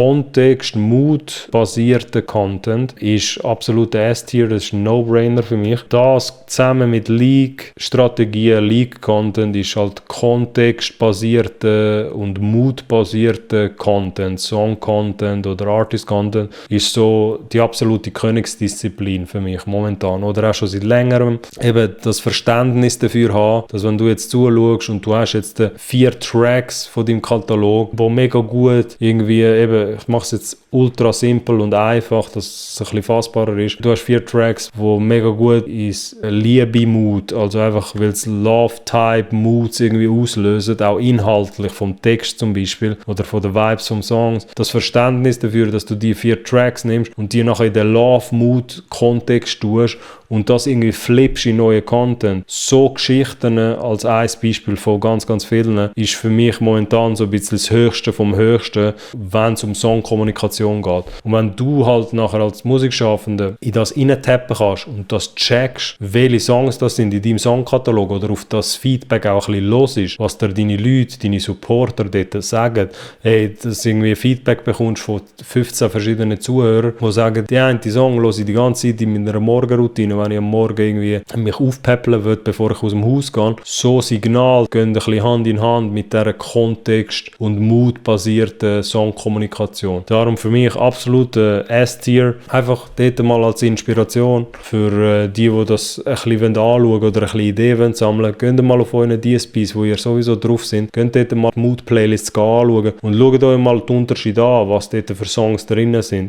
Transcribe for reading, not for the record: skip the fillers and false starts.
Kontext, Mood-basierter Content ist absolut der S-Tier, das ist ein No-Brainer für mich. Das zusammen mit League-Strategien, League-Content ist halt kontextbasierter und Mood-basierter Content, Song-Content oder Artist-Content ist so die absolute Königsdisziplin für mich momentan. Oder auch schon seit längerem eben das Verständnis dafür haben, dass wenn du jetzt zuschaust und du hast jetzt 4 Tracks von deinem Katalog, die mega gut irgendwie eben, ich mache es jetzt ultra simpel und einfach, dass es ein bisschen fassbarer ist. Du hast 4 Tracks, die mega gut ins Liebe-Mood, also einfach, weil es Love-Type-Moods irgendwie auslösen, auch inhaltlich vom Text zum Beispiel oder von den Vibes vom Songs. Das Verständnis dafür, dass du die 4 Tracks nimmst und die nachher in den Love-Mood-Kontext tust und das irgendwie flippst in neuen Content. So Geschichten als ein Beispiel von ganz, ganz vielen ist für mich momentan so ein bisschen das Höchste vom Höchsten, wenn es um Songkommunikation geht. Und wenn du halt nachher als Musikschaffender in das reintappen kannst und das checkst, welche Songs das sind in deinem Songkatalog oder auf das Feedback auch ein bisschen los ist, was dir deine Leute, deine Supporter dort sagen, hey, dass du irgendwie Feedback bekommst von 15 verschiedenen Zuhörern, die sagen, die eine Song höre ich die ganze Zeit in meiner Morgenroutine, wenn ich am Morgen irgendwie mich aufpäppeln will, bevor ich aus dem Haus gehe. So Signale gehen ein bisschen Hand in Hand mit dieser Kontext- und Mood-basierten Songkommunikation. Darum für mich absolut S-Tier. Einfach dort mal als Inspiration für die das ein bisschen anschauen oder ein bisschen Ideen sammeln. Geht mal auf euren DSPs, wo ihr sowieso drauf sind. Geht dort mal die Mood-Playlists anschauen und schaut euch mal die Unterschiede an, was dort für Songs drin sind.